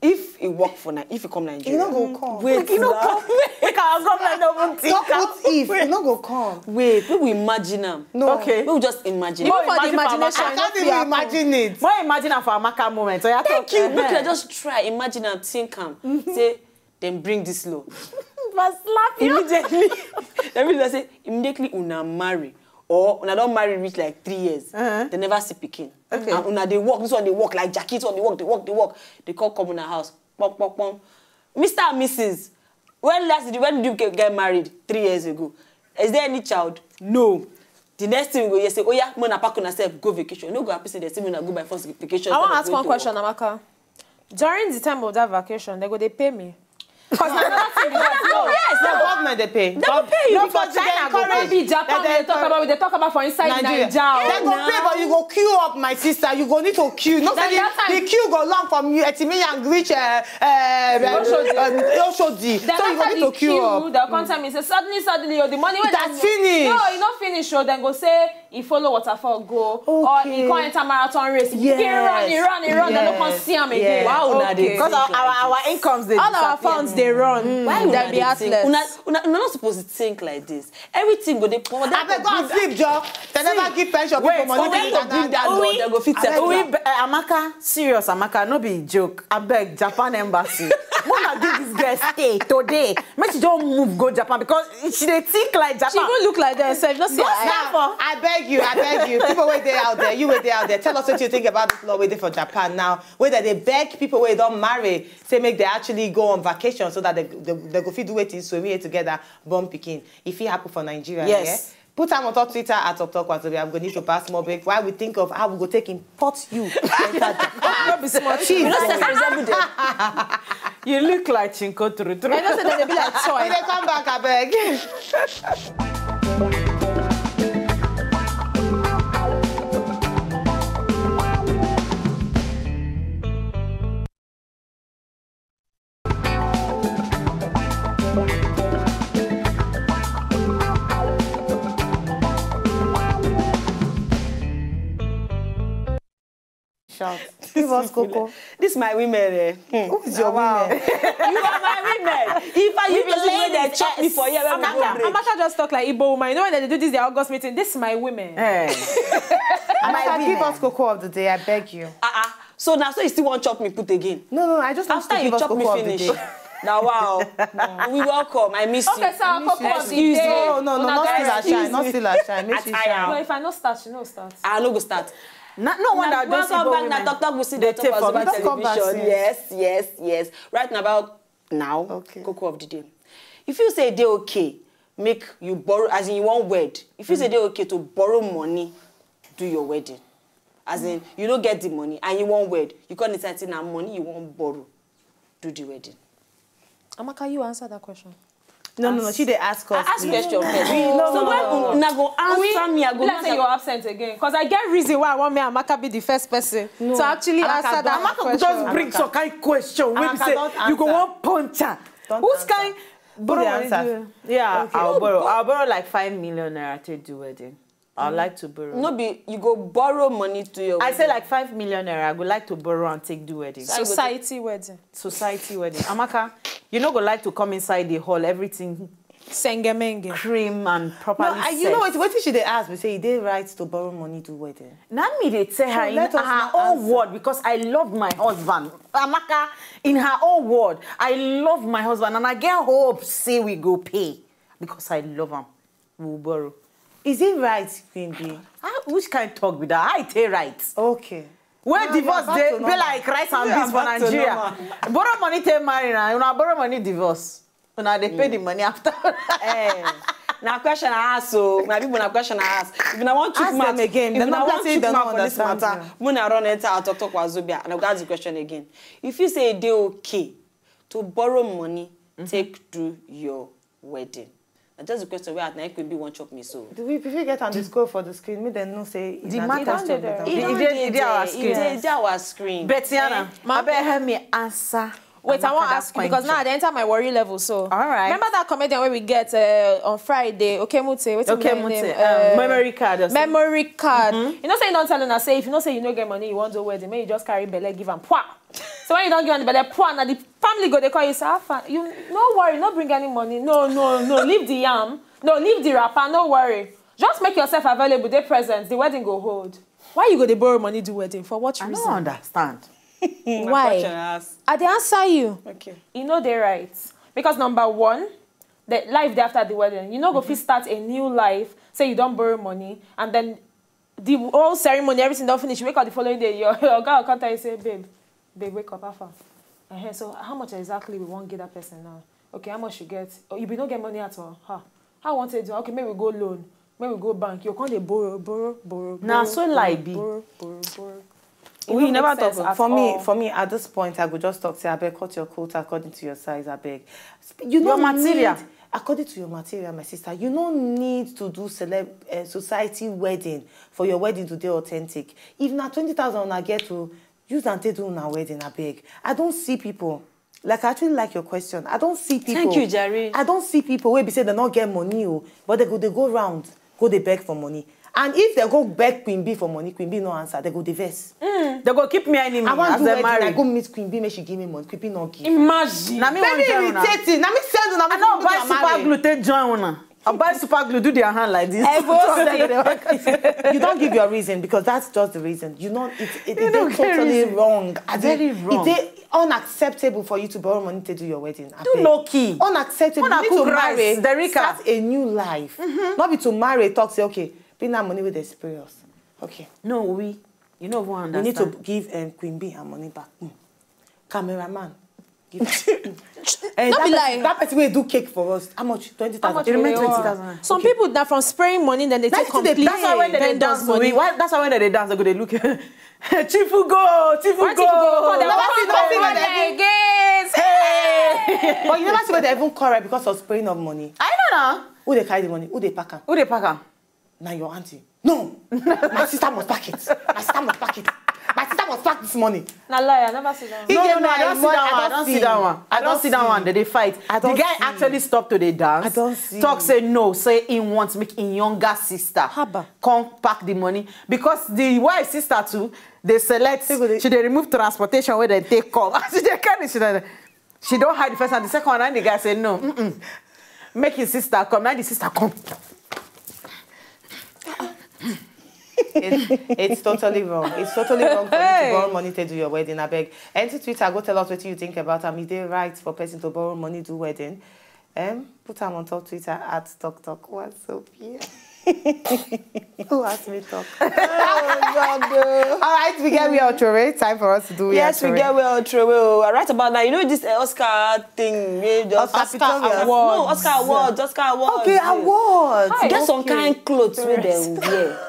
if e work for Nigeria, if e come Nigeria, e no go come. Wait, e no come. Make our government no even think. Don't put if e no go come. Wait, make we imagine am. No. Okay, make we just imagine. Even for the imagination, I can't even imagine it. More imagine am for Amaka moment. Oya, thank you. Make I just try imagine am, think am. Say dem bring this law. But slap you. Immediately, dem bring law say immediately una marry or una don marry reach like three years, uh-huh, dem never see pikin. Okay. And una dey work, this one dey work like jacket, this one dey work, dey work, dey work. Dem come come una house, pom pom pom. Mister and Missus, when last did you, when did you get, get married? Three years ago. Is there any child? No. The next thing we go hear say, oh yeah, make una pack una sef go vacation. You no go happy say dem say make una go by force vacation. I wan ask one question, Amaka. During the time of that vacation, they go dey pay me. Because na another thing be that. No, yes, the government dey pay. They go pay you. No, for China go pay. Be Japan, we dey talk about, we dey talk about for inside Nigeria. They go pay, but you go queue up, my sister. You go need to queue. No, the queue go long from you, Etimiyan reach uh, uh, Oshodi. So you go need to queue up. They'll come tell me say suddenly, suddenly, oh, the money wey dem, it has finished. No, e no finish. So dem go say e follow waterfall go, or e come enter marathon race. Yes. E run, e run, e run, dem no come see am again. Why una dey think like this? Because our, our, our incomes dey disappear. All our funds dey run. Why una dey think? Una, una, una no suppose think like this. Everything go dey pour. Abeg, go and sleep, Joe. Dem never give pension people money. Wait, dem go fit settle am. Amaka, serious, Amaka, no be joke. Abeg, Japan embassy. Make una give this girl stay today. Make she just move go Japan because she dey think like Japan. She even look like dem sef. No see her eye. I beg you, I beg you. People wey dey out there, you wey dey out there, tell us what you think about this law wey dey for Japan now. Wey dem dey beg people wey don marry, say make dem actually go on vacation so that they, they, they go fit do wetin, so we together born pikin. E fit happen for Nigeria, yes. Put am on top Twitter at Top Talk Wazobia. I'm going to need to pass more break while we think of how we go take import you. No be small thing. You know, say I resemble them. You look like Chinko true true. I know say dem dey be like toy. We dey come back, abeg. Shout. Give us cocoa. This my women, eh? Hmm. Who is your women? You are my women. If I, you people wey dey chop me for here, when we go break. Amaka just talk like Igbo woman. You know when they do this, their August meeting. This is my women. Eh. Amaka, give us cocoa of the day, I beg you. Uh-uh. So now, so you still want chop me put again? No, no, I just want to give us cocoa of the day. Now, wow. We welcome. I miss you. Okay, so cocoa of the day. No, no, no, not still a shine. Not still a shine. Make she shine. No, if I no start, she no start. I no go start. No, no wonder I don't see women. Talk, talk, we see the talk for television. Yes, yes, yes. Right now, about now, okay. Cocoa of the day. If you say they okay, make you borrow, as in you want wed. If you say they okay to borrow money, do your wedding. As in, you don't get the money and you want wed. You can't decide say na money you want borrow. Do the wedding. Amaka, you answer that question. No, no, no. She dey ask us. I ask question first. So when una go answer me, I go. Let's say you're absent again, because I get reason why I want me Amaka be the first person to actually answer that question. Amaka go just bring some kind question wey be say you go wan punch her. Who's kind? Borrow money do. Yeah, I'll borrow. I'll borrow like five million naira to do wedding. I would like to borrow. No be you go borrow money to your wedding. I say like five million naira. I go like to borrow and take do wedding. Society wedding. Society wedding. Amaka, you no go like to come inside the hall, everything sengemenge, cream and properly set. No, you know what? What she dey ask? We say e dey right to borrow money do wedding. Na me dey tell her in her own word, because I love my husband. Amaka, in her own word, I love my husband and I get hope say we go pay because I love am. We will borrow. Is it right, Queen Bee? Ah, which kind talk be that? How e take right? Okay. Wey divorce dey be like rice and beans for Nigeria. Borrow money take marry na, una borrow money divorce. Una dey pay the money after. Eh. Na question I ask, so my people, na question I ask. If una wan chook Ask mouth, them again. If Dem una no wan plenty, chook dem no mouth for this understand matter, you. Mona run enter our talk talk wazobia, and I go ask the question again. If you say e dey okay to borrow money, take do your wedding, na just the question wey I na Queen B wan chop me so. Do we, if you get on the score for the screen, me then no say The matter done. E dey e dey our screen. E dey our screen. Betiana, abeg help me answer. Wait, I Amaka wan that ask you because question. Now I dey enter my worry level. So, All right. Remember that comedian wey we get uh, on Friday, Okemute? Wetin be her Okemute, name? um, memory card or something. Memory card. You know say you don tell una say if you know say you no get money, you wan do wedding, make you just carry belle give am. Pwa. So when you don give am the belle, pwa, na the family go dey call you say, "How far? You no worry, no bring any money. No, no, no. Leave the yam. No, leave the wrapper. No worry. Just make yourself available. Dey present. The wedding go hold." Why you go dey borrow money do wedding? For what I reason? Don't understand. Why? Question I ask. I dey answer you. Okay. E no dey right because number one, the life dey after the wedding. You no go fit start a new life. Say you don borrow money and then the whole ceremony, everything don finish. You wake up the following day, your your oga go come tell you say, "Babe, babe, wake up, how far? Uh-huh, so how much exactly we wan give that person now? Okay, how much you get? Oh, you bin no get money at all? Ha, how I wan take do? Okay, make we go loan, make we go bank. You come dey borrow, borrow, borrow. Na borrow, so life borrow, be. Borrow, borrow, borrow. We It never no make talk. sense at For me, all. For me, at this point, I go just talk. Say, abeg, cut your coat according to your size, abeg. You Your no material. Need, according to your material, my sister, you no need to do celeb uh, society wedding for your wedding to dey authentic. If na twenty thousand una get to use and take do una wedding, abeg. I don see people. Like I actually like your question. I don see people. Thank you, jare. I don see people wey be say dem no get money o, but dem go dey go round, go dey beg for money. And if dem go beg Queen B for money, Queen B no answer, dem go dey vex. They go keep me enemy I wan as do they wedding, I marry. Go meet Queen B, make she give me money. Queen B no give. Imagine. Na me wan Very join una. Irritating. Na me send una. I no buy super glue take join una. I buy super glue, do their hand like this. Evo. You don't give your reason because that's just the reason. You know, it, it, it don't is get totally reason. Wrong. I Very think wrong. It is unacceptable for you to borrow money to do your wedding. Too low key. Unacceptable. Una You need cook to rice, marry, Derrica. Start a new life. Not be to marry, talk say, okay, be now money with the spray us. Okay. No, we. You know who We need to understand. Give um, Queen B her money back. Mm. Cameraman. Give her. Eh, No that be person, lie. That person will do cake for us. How much? Twenty thousand. How much It remain will they twenty want? thousand. Some people that from spraying money, then they take That's too they- complain. that's why when they That's why when they dey Vendors dance, money. we, why, that's why when they dey dance, they go dey look. Chifu go, Chifu Why go. Chifu go? Come, they Never won't see, come never see back what they again. Hey. But you never see where they even quarrel because of spraying of money. I know now. Who they carry the money? Who they pack am? Who dey pack am? Now your auntie. No, my sister must pack it. My sister must pack it. My sister must pack this money. Na lie, I never see that. No, Yeah, no, no, I no, don't see what that I one. I don't don't see see. that one. I I don't don't see that see. One. They dey fight. I The don't guy see. Actually stop to dey dance. I don't see. Talk say no. Say he wants make him younger sister Haba. Come pack the money because the wife sister too. They select. People dey- She dey remove transportation where they take come. As she dey carry, she dey. She don't hide the first one. The second one, and the guy say no. Mm-mm. Make his sister come. Now the sister come. It, it's totally wrong. It's totally wrong for you to borrow money to do your wedding. I beg. Enter Twitter, go tell us what you think about am. Is it right for person to borrow money do wedding? Um, put am on top Twitter at Talk Talk. What's up here? Who asked me talk? Oh God, no. All right, we get we outro. Time for us to do we Yes, we outro. Get well through. Well, right about now, you know this uh, Oscar thing. We just Oscar Pistorius. No, Oscar Awards. Oscar Awards. Okay, awards. Get some Okay. Kind clothes wey dem wear.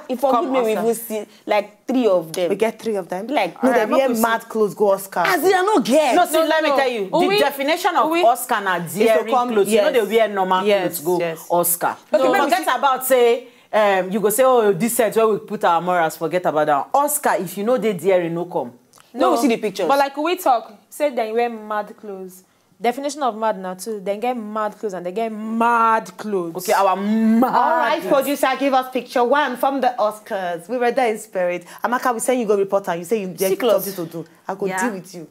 If for Come good, make we outside. Even see like three of them. We get three of them. Like, No, Alright, they wear make we mad clothes go Oscar. As in, I no get. No, see, No, let no, me no. Tell you, the We- definition of we- Oscar na daring come- clothes. You know, yes. They wear normal Yes, clothes go yes. Oscar. Okay, Okay, let me forget see. About say, um, you go say, oh, this set where we put our morals, forget about that. Oscar, if you know they daring, no come. No, we see the pictures. But like we talk, say then you wear mad clothes. Definition of mad now too. Then get mad clothes and they get mad clothes. Okay, our mad. All right, producer, give us picture one from the Oscars. We were there in spirit. Amaka, we send you go report and you say you get clothes. Something to do. I go Yeah. Deal with you.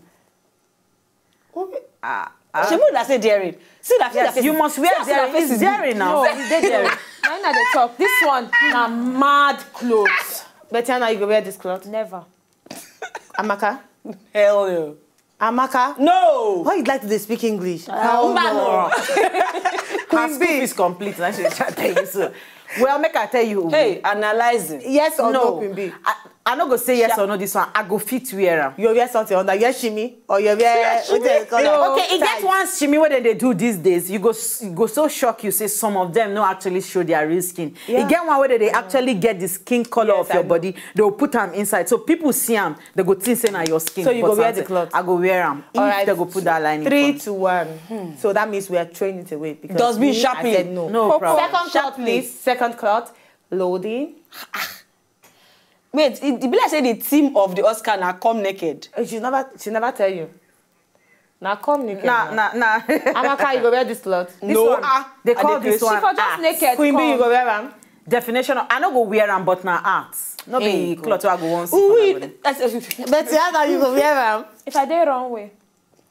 Ah, She must say daring. See that. Yes, you must wear daring. It's daring now. No, you dey there. Now na dey talk. This one na mad clothes. Betiana, you go wear this cloth. Never. Amaka. Hell no. Amaka. No. Why you'd like to dey speak English? Hell no. Her school is complete. Now she try tell you so. Well, make I tell you. Hey, analyzing. Yes or no, No. Queen B? I, I no go say yes or no this one. I go fit wear am. You wear something under, you wear shimi, or you wear, wetin dem call am? Okay, e get one shimi wey dem dey do these days. You go s- e go so shock you say some of them no actually show their real skin. E get one wey dem dey actually get the skin color of your body. They go put am inside, so people see am, they go think say na your skin. So you go wear the cloth? I go wear am if they go put that lining. Three to one. So that means we are throwing it away because dustbin sharply. No problem. Second cloth, please. Second cloth, loading. Wait, e e be like say the theme of the Oscar na come naked. Eh, she never, she never tell you. Na come naked. Na na na. Amaka, you go wear this cloth? No, ah, they call this one. She for just naked. Queen B, you go wear am? Definition of, I no go wear am, but na art. No be cloth wey I go wan see. But how you go wear am? If I dey runway.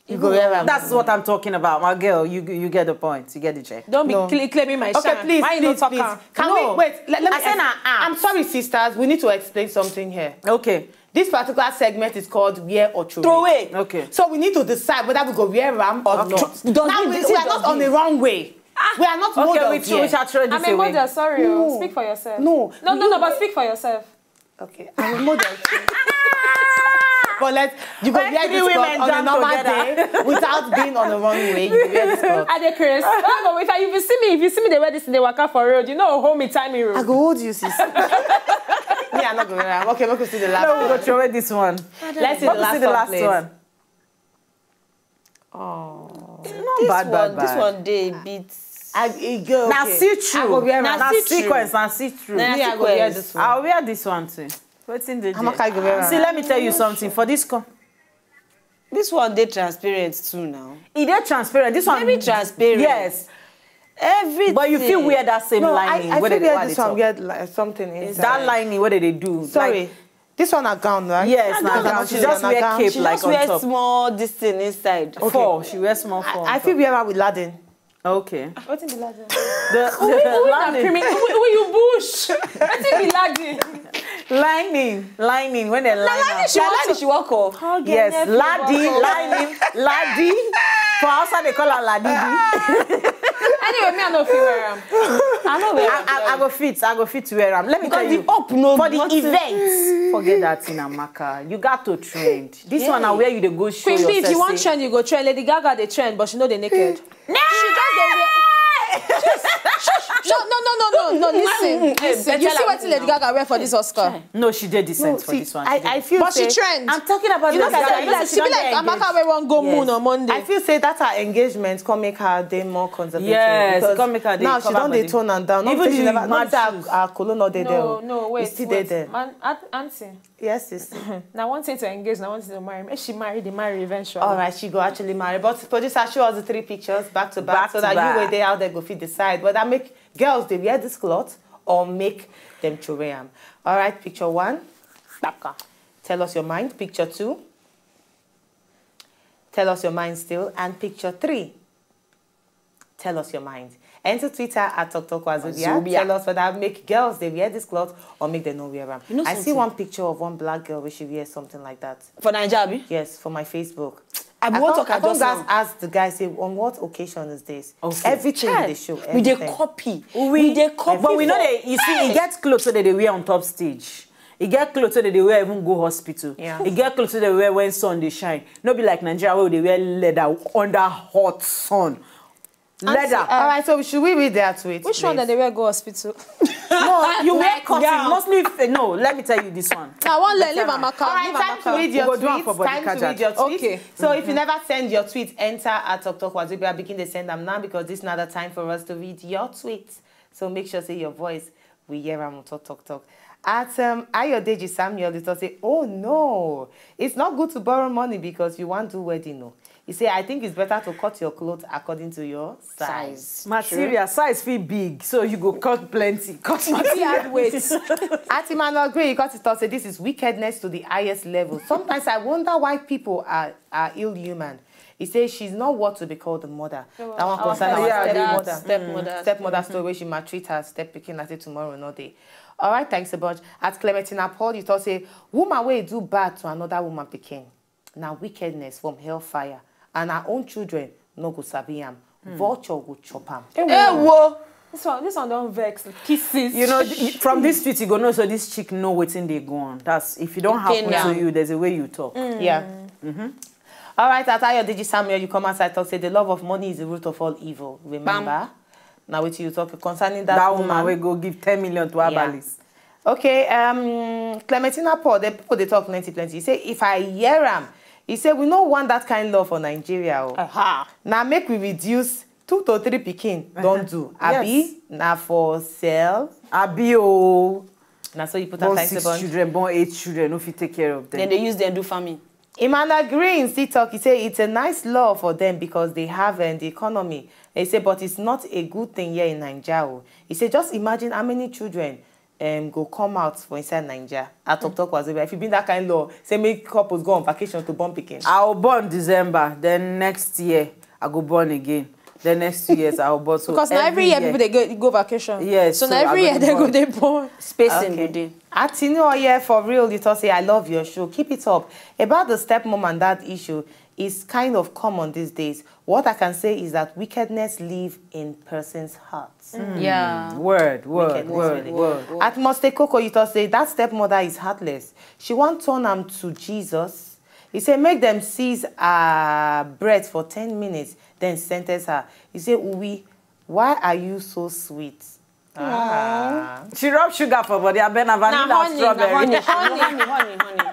You go wear am. That's what I'm talking about, my girl. You you get the point. You get the check. Don't be cla- claiming my shine. Okay, please, please, please. Can we wait? Let, let me. I say na art. I'm sorry, sisters. We need to explain something here. Okay. This particular segment is called wear or throw away. Okay. So we need to decide whether we go wear am or not. Now we, we are not on the runway. We are not models here. Okay, we should, we shall throw this away. I'm a model. Sorry, oh. Speak for yourself. No. No, no, no. But speak for yourself. Okay, I'm a model too. But let you go wear this cloth on a normal day without being on the runway. You go wear this cloth. I dey craze. Oh, no, if I, if you see me, if you see me dey wear this, dey waka for road, you know, hold me, tie me road. I go hold you, sis. Me, I no go wear am. Okay, make we see the last one. No, we go throw away this one. Let's see the last one, please. Oh, not bad, bad, bad. This one dey beat. I, e go. Na see through. I go wear am. Na sequence, na see through. Me, I go wear this one. I wear this one too. Wetin dey there? Amaka go wear am. See, let me tell you something. For this con- This one dey transparent too now. E dey transparent. This one very transparent. Yes. Everything. But you fit wear that same lining. No, I, I fit wear this one, wear li- something inside. That lining wey dem dey do. Sorry. This one na gown, right? Yes, na gown. She just wear cape like on top. She just wear small this thing inside. Four. She wear small four. I fit wear am with ladin. Okay. Wetin be ladin? The, the lining. Will you bush? Wetin be ladin? Lining, lining. When they line up. She walk up. Yes, ladin, lining, ladin. For outside they call am ladidi. Anyway, me I no fit wear am. I no wear am. I, I, I go fit, I go fit wear am. Let me tell you. Because the up no for the event. Forget that thing, Amaka. You got to trend. This one na where you dey go show yourself. Queen B, if you wan trend, you go trend. Lady Gaga dey trend, but she no dey naked. No! She just dey wear. No, no, no, no, no, no. Listen, listen. You see wetin Lady Gaga wear for this Oscar? No, she dey decent for this one. I, I feel. But she trend. I'm talking about Lady Gaga. She be like Amaka wey wan go moon on Monday. I feel say that her engagement come make her dey more conservative. Yes, come make her dey now she don dey tone am down. Even she never, not that her color no dey there. No, no, wait, wait. Still dey there. Man, auntie. Yes, sis. Now one thing to engage, now one thing to marry. Make she marry, they marry eventually. All right, she go actually marry. But producer, show us the three pictures back to back, so that you wey dey out there go fit decide whether make girls dey wear this cloth or make them throw am. All right, picture one. Tell us your mind. Picture two. Tell us your mind still. And picture three. Tell us your mind. Enter Twitter at Tok Tok Wazobia. Tell us whether make girls dey wear this cloth or make them no wear am. I see one picture of one black girl wey she wear something like that. For Naija, abi? Yes, for my Facebook. I be wan talk am just now. Ask the guy say, on what occasion is this? Everything dey show. We dey copy. We dey copy. But we know they, you see, e get clothes wey they dey wear on top stage. E get clothes wey they dey wear even go hospital. Yeah. E get clothes wey they wear when sun dey shine. No be like Nigeria wey they wear leather under hot sun. Leather. All right, so should we read their tweets? Which one that they wear go hospital? No, you wear cotton. Mostly, if, no, let me tell you this one. Now, one leave Amaka. All right, time to read your tweets. Time to read your tweets. Okay. So if you never send your tweet, enter at Tok Tok Wazobia. Begin to send them now because this is not the time for us to read your tweets. So make sure say your voice we hear am on Tok Tok Tok. At um, Ayodeji Samuel, it say, oh no, it's not good to borrow money because you want do wedding. No, he say I think it's better to cut your clothes according to your size. Material size fit big, so you go cut plenty. Cut material weight. At Emmanuel Gray, he cut it talk say this is wickedness to the highest level. Sometimes I wonder why people are are ill human. He say she's not worth to be called a mother. That one concern our stepmother. Stepmother. Stepmother story where she maltreat her step pikin. I say tomorrow no day. All right, thanks a bunch. At Clementina Paul, you talk say woman wey do bad to another woman pikin na wickedness from hellfire, and her own children no go sabi am. Vulture go chop am. Ewo. This one, this one don't vex. Kisses. You know, th- from this tweet, you go know so this chick know wetin dey go on. That's if it don't happen Yeah. to you, there's a way you talk. Yeah. Mm-hmm. All right, Atayo Digi Samuel, you come outside talk say the love of money is the root of all evil. Remember? Now, what you talk concerning that, That woman will go give ten million to Herbalist. Okay, um, Clementina Paul, the people they talk plenty, plenty. He say, if I hear am, he say, we no want that kind law for Nigeria. Oh. Aha. Now make we reduce two to three pikin don't do. Yes. Abi, na for sell. Abi o. Now so you put a Born tight six bun. Children, born eight children, no fit take care of them. Then they use them do farming. Emmanuel Green still talk. He say it's a nice law for them because they have um, the economy. He say, but it's not a good thing here in Nigeria. Oh. He say, just imagine how many children um, go come out for inside Nigeria. At Talk Talk was over. If you been that kind of law, say make couples go on vacation to born pikin. I'll born December, then next year I go born again. Then next two years I'll born. So Because now every year people they go, go vacation. Yes, So, so now every I year go they go born. they born. Spacing Okay. go dey. Atinu Oye for real, you talk say I love your show. Keep it up. About the stepmom and dad issue, is kind of common these days. What I can say is that wickedness live in person's hearts. Yeah. Word, word, Wickedness word, really. word. At Moste Coco, you talk say that stepmother is heartless. She want turn am to Jesus. He say make them seize her breath for ten minutes, then sentence her. He say, Uwi, why are you so sweet? Ah. She rub sugar for body. I bet na Na vanilla honey, na strawberry. honey, honey, honey, honey.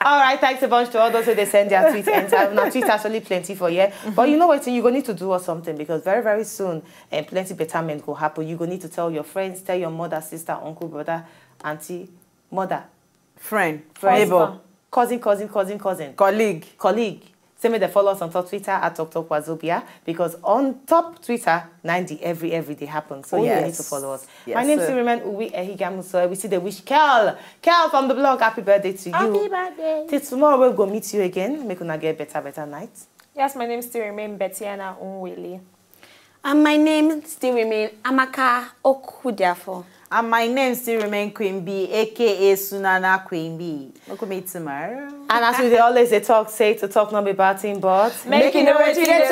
All right, thanks a bunch to all those who they send their tweets. And uh, now tweets actually plenty for here. But you know what? You go need to do or something because very, very soon and plenty betterment will happen. You go need to tell your friends, tell your mother, sister, uncle, brother, auntie, mother, Friend, friend, neighbor, cousin, cousin, cousin, cousin, colleague. colleague. Say me they follow us on top Twitter at Talk Talk Wazobia because on top Twitter, ninety every every day happens. So Oh, you yes. Need to follow us. Yes, My name is sir. Women Uwe Ehigam. So we see the wish Kel, Kel from the blog. Happy birthday to you. Till tomorrow we'll go meet you again. Make una get better, better night. Yes, my name still remain Bettiana Unwili. And my name still remain Amaka Okudiafo. And my name still remain Queen B, aka Sunana Queen B. Look at me tomorrow. And as we dey always dey talk, say to talk not be bad thing, but Make you know what you dey